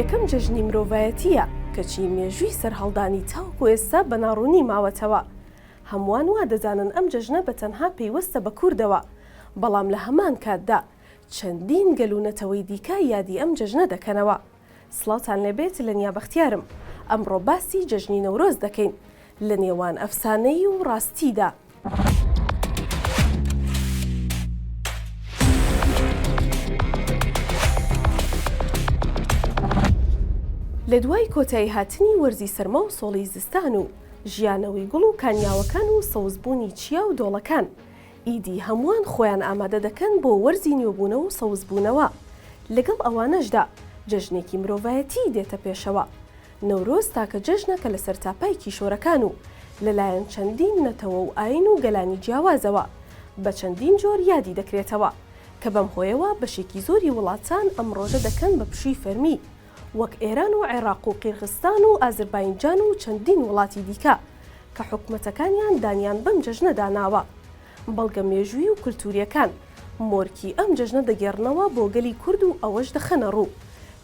یەکەم جەژنی مرۆڤایەتییە، کەچی مێژووی سەرهەڵدانی تاوەکو ئێستا بە ناڕوونی ماوەتەوە. هەمووان وا دەزانن ئەم جەژنە بە تەنها پەیوەستە بە کوردەوە، بەڵام لە هەمان کاتدا چەندین گەل و نەتەوەی دیکە یادی ئەم جەژنە دەکەنەوە. سڵاوتان لێبێت لەنیا بەختیارم ئەمڕۆ باسی جەژنی نەورۆز دەکەین لە نێوان ئەفسانەیی و ڕاستیدا. لە دوای کۆتایی هاتنی وەرزی سەرما و سۆڵی زستان و ژیانەوەی گوڵ و کانیاوەکان و سەوزبوونی چیا و دۆڵەکان ئیدی هەمووان خۆیان ئامادە دەکەن بۆ وەرزی نوێبوونەوە و سەوزبوونەوە، لەگەڵ ئەوانەشدا جەژنێکی مرۆڤایەتیی دێتە پێشەوە. نەورۆز تاکە جەژنە کە لە سەرتاپای کیشۆرەکان و لەلایەن چەندین نەتەوە و ئایین و گەلانی جیاوازەوە بە چەندین جۆر یادی دەکرێتەوە، کە بەم هۆیەوە بەشێکی زۆری وڵاتان ئەم ڕۆژە دەکەن بە پشووی فەرمی، وەک ئێران و عێراق و قیرغستان و ئازرباینجان و چەندین وڵاتی دیکە کە حکومەتەکانیان دانیان بەم جەژنەدا ناوە. بەڵگە مێژووی و کولتوورییەکان مۆرکی ئەم جەژنە دەگێڕنەوە بۆ گەلی کورد و ئەوەش دەخەنە ڕوو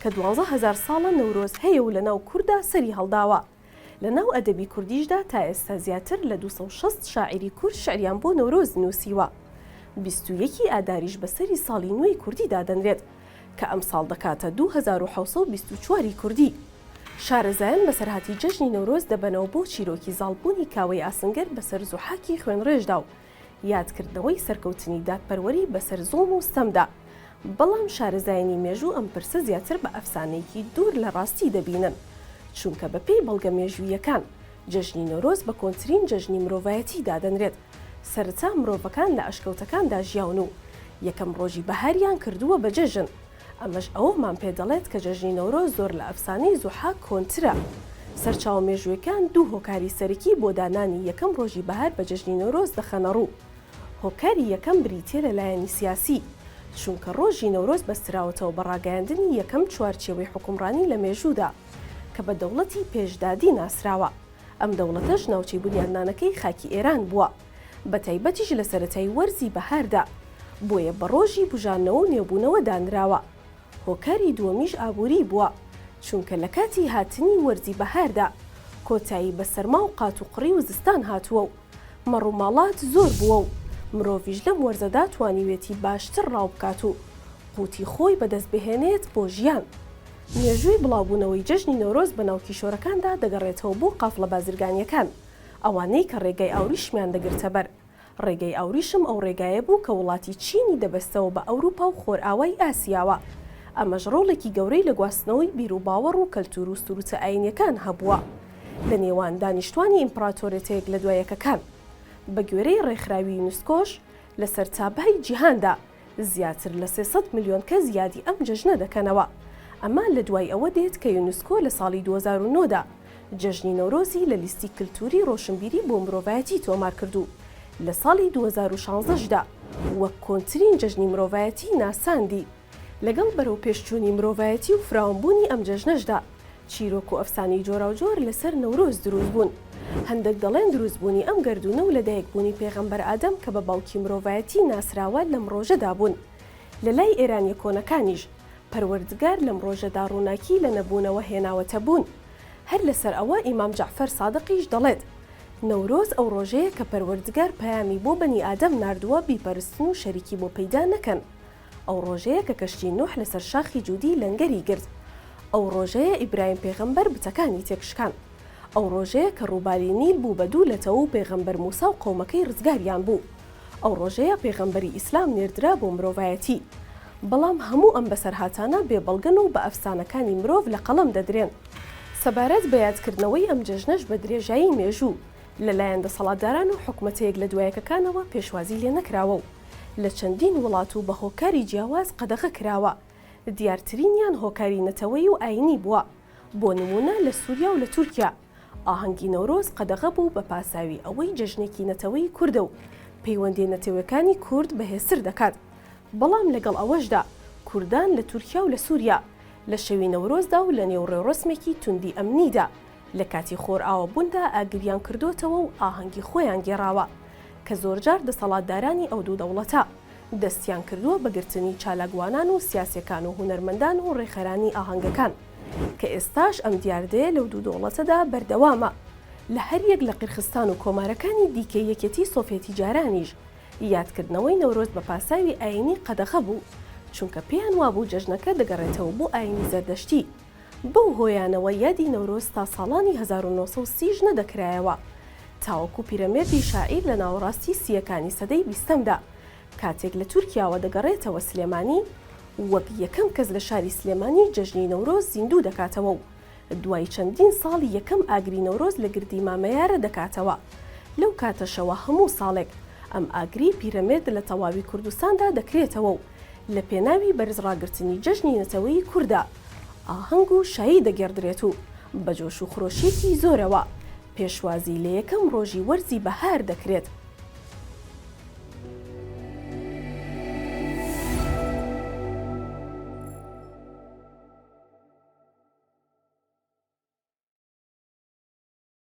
کە 12 هەزار ساڵە نەورۆز هەیە و لەناو کورددا سەری هەڵداوە. لەناو ئەدەبی کوردیشدا تا ئێستا زیاتر لە 260 شاعیری کورد شعریان بۆ نەورۆز نووسیوە. 21 ی ئاداریش بە سەری ساڵی نوێی کوردی دادەنرێت کە ئەمساڵ دەکاتە 2724 ی کوردی. شارەزایان بەسەرهاتی جەژنی نەورۆز دەبەنەوە بۆ چیرۆکی زاڵبوونی کاوەی ئاسنگەر بەسەر زوحاکی خوێنڕێژدا و یادکردنەوەی سەرکەوتنی دادپەروەری بەسەر زوڵم و ستەمدا، بەڵام شارەزایانی مێژوو ئەم پرسە زیاتر بە ئەفسانەیەکی دوور لە ڕاستی دەبینن، چونکە بەپێی بەڵگە مێژووییەکان جەژنی نەورۆز بە کۆنترین جەژنی مرۆڤایەتی دادەنرێت، سەرەتا مرۆڤەکان لە ئەشکەوتەکاندا ژیاون و یەکەم ڕۆژی بەهاریان کردووە بە جەژن، ئەمەش ئەوەمان پێ دەڵێت کە جەژنی نەورۆز زۆر لە ئەفسانەی زوحاک کۆنترە. سەرچاوە مێژوویەکان دوو هۆکاری سەرەکی بۆ دانانی یەکەم ڕۆژی بەهار بە جەژنی نەورۆز دەخەنە ڕوو. هۆکاری یەکەم بریتییە لە لایەنی سیاسی، چونکە ڕۆژی نەورۆز بەستراوەتەوە بە ڕاگەیاندنی یەکەم چوارچێوەی حوکمڕانی لە مێژوودا، کە بە دەوڵەتی پێشدادی ناسراوە. ئەم دەوڵەتەش ناوچەی بنیادنانەکەی خاکی ئێران بووە، بەتایبەتیش لە سەرەتای وەرزی بەهاردا، بۆیە بە ڕۆژی بوژانەوە و نوێبوونەوە دانراوە. هۆکاری دووەمیش ئابووری بووە، چونکە لە کاتی هاتنی وەرزی بەهاردا، کۆتایی بە سەرما و قاتوقڕی و زستان هاتووە و مەڕوماڵات زۆر بووە و مرۆڤیش لەم وەرزەدا توانیوێتی باشتر ڕاو بکات و قوتی خۆی بەدەست بهێنێت بۆ ژیان. مێژووی بڵاوبوونەوەی جەژنی نەورۆز بەناو کیشۆرەکاندا دەگەڕێتەوە بۆ قافڵە بازرگانییەکان، ئەوانەی کە ڕێگای ئاوریشمیان دەگرتەبەر. ڕێگەی ئاوریشم ئەو ڕێگایە بوو کە وڵاتی چینی دەبەستەوە بە ئەوروپا و خۆرئاوای ئاسیاوە. ئەمەش ڕۆڵێکی گەورەی لە گواستنەوەی بیروباوەڕ و کەلتوور و سروتە ئایینیەکان هەبووە لە نێوان دانیشتوانی ئیمپڕاتۆرێتە یەک لە دوا یەکەکان. بە گوێرەی ڕێکخراوی یونسکۆش لە سەرتاپای جیهاندا زیاتر لە 300 ملیۆن کەس یادی ئەم جەژنە دەکەنەوە. ئەمە لە دوای ئەوە دێت کە یونسکۆ لە ساڵی 2009 دا جەژنی نەورۆزی لە لیستی کلتوری ڕۆشنبیری بۆ مرۆڤایەتی تۆمار کرد و لە ساڵی 2016 دا وەک کۆنترین جەژنی مرۆڤایەتی ناساندی. لەگەڵ بەرەوپێشچوونی مرۆڤایەتی و فراوانبوونی ئەم جەژنەشدا، چیرۆک و ئەفسانەی جۆراوجۆر لەسەر نەورۆز دروست بوون. هەندێک دەڵێن دروستبوونی ئەم گەردوونە و لەدایکبوونی پێغەمبەر ئادەم کە بە باوکی مرۆڤایەتی ناسراوە لەم ڕۆژەدا بوون. لە لای ئێرانیە کۆنەکانیش، پەروەردگار لەم ڕۆژەدا ڕووناکی لە نەبوونەوە هێناوەتە بوون. هەر لەسەر ئەوە ئیمام جەعفەر سادقیش دەڵێت، نەورۆز ئەو ڕۆژەیە کە پەروەردگار پەیامی بۆ بەنی ئادەم ناردووە بیپەرستن و شەریکی بۆ پەیدا نەکەن. ئەو ڕۆژەیە کە کەشتی نوح لەسەر شاخی جودی لەنگەری گرت. ئەو ڕۆژەیە ئیبراهیم پێغەمبەر بتەکانی تێکشکان. ئەو ڕۆژەیە کە ڕووباری نیل بوو بە دوو لەتەوە و پێغەمبەر موسا و قەومەکەی ڕزگاریان بوو. ئەو ڕۆژەیە پێغەمبەری ئیسلام نێردرا بۆ مرۆڤایەتی. بەڵام هەموو ئەم بەسەرهاتانە بێ بەڵگەن و بە ئەفسانەکانی مرۆڤ لە قەڵەم دەدرێن. سەبارەت بە یادکردنەوەی ئەم جەژنەش بە درێژایی مێژوو لە لایەن دەسەڵاتداران و حکومەتە یەک لە دوایەکەکانەوە پێشوازی لێ نەکراوە و لە چەندین وڵات و بە هۆکاری جیاواز قەدەغە کراوە، دیارترینیان هۆکاری نەتەوەیی و ئایینی بووە، بۆ نموونە لە سووریا و لە تورکیا ئاهەنگی نەورۆز قەدەغە بوو بە پاساوی ئەوەی جەژنێکی نەتەوەیی کوردە و پەیوەندییە نەتەوەکانی کورد بەهێزتر دەکات، بەڵام لەگەڵ ئەوەشدا کوردان لە تورکیا و لە سووریا لە شەوی نەورۆزدا و لە نێو ڕێوڕەسمێکی توندی ئەمنیدا لە کاتی خۆرئاوابووندا ئاگریان کردۆتەوە و ئاهەنگی خۆیان گێڕاوە کە زۆرجار دەسەڵاتدارانی ئەو دوو دەوڵەتە. دەستیان کردووە بە گرتنی چالاکوانان و سیاسیەکان و هونەرمەندان و ڕێکخەرانی ئاهەنگەکان، کە ئێستاش ئەم دیاردەیە لەو دوو دەوڵەتەدا بەردەوامە. لە هەریەک لە قیرخستان و کۆمارەکانی دیکەی یەکێتی سۆفێتی جارانیش یادکردنەوەی نەورۆز بە پاساوی ئایینی قەدەغە بوو، چونکە پێیان وابوو جەژنەکە دەگەڕێتەوە بۆ ئایینی زەردەشتی. بەو هۆیانەوە یادی نەورۆز تا ساڵانی 1930 ش نەدەکرایەوە، تاوەکو پیرەمێردی شاعیر لە ناوەڕاستی سییەکانی سەدەی بیستەمدا کاتێک لە تورکیاوە دەگەڕێتەوە سلێمانی وەک یەکەم کەس لە شاری سلێمانی جەژنی نەورۆز زیندوو دەکاتەوە و دوای چەندین ساڵ یەکەم ئاگری نەورۆز لە گردی مامەیارە دەکاتەوە، لەو کاتەشەوە هەموو ساڵێک ئەم ئاگرەی پیرەمێرد لە تەواوی کوردستاندا دەکرێتەوە و لە پێناوی بەرز ڕاگرتنی جەژنی نەتەوەیی کوردا ئاهەنگ و شایی دەگێڕدرێت و بە جۆش و خرۆشێکی زۆرەوە پێشوازی لە یەکەم ڕۆژی وەرزی بەهار دەکرێت.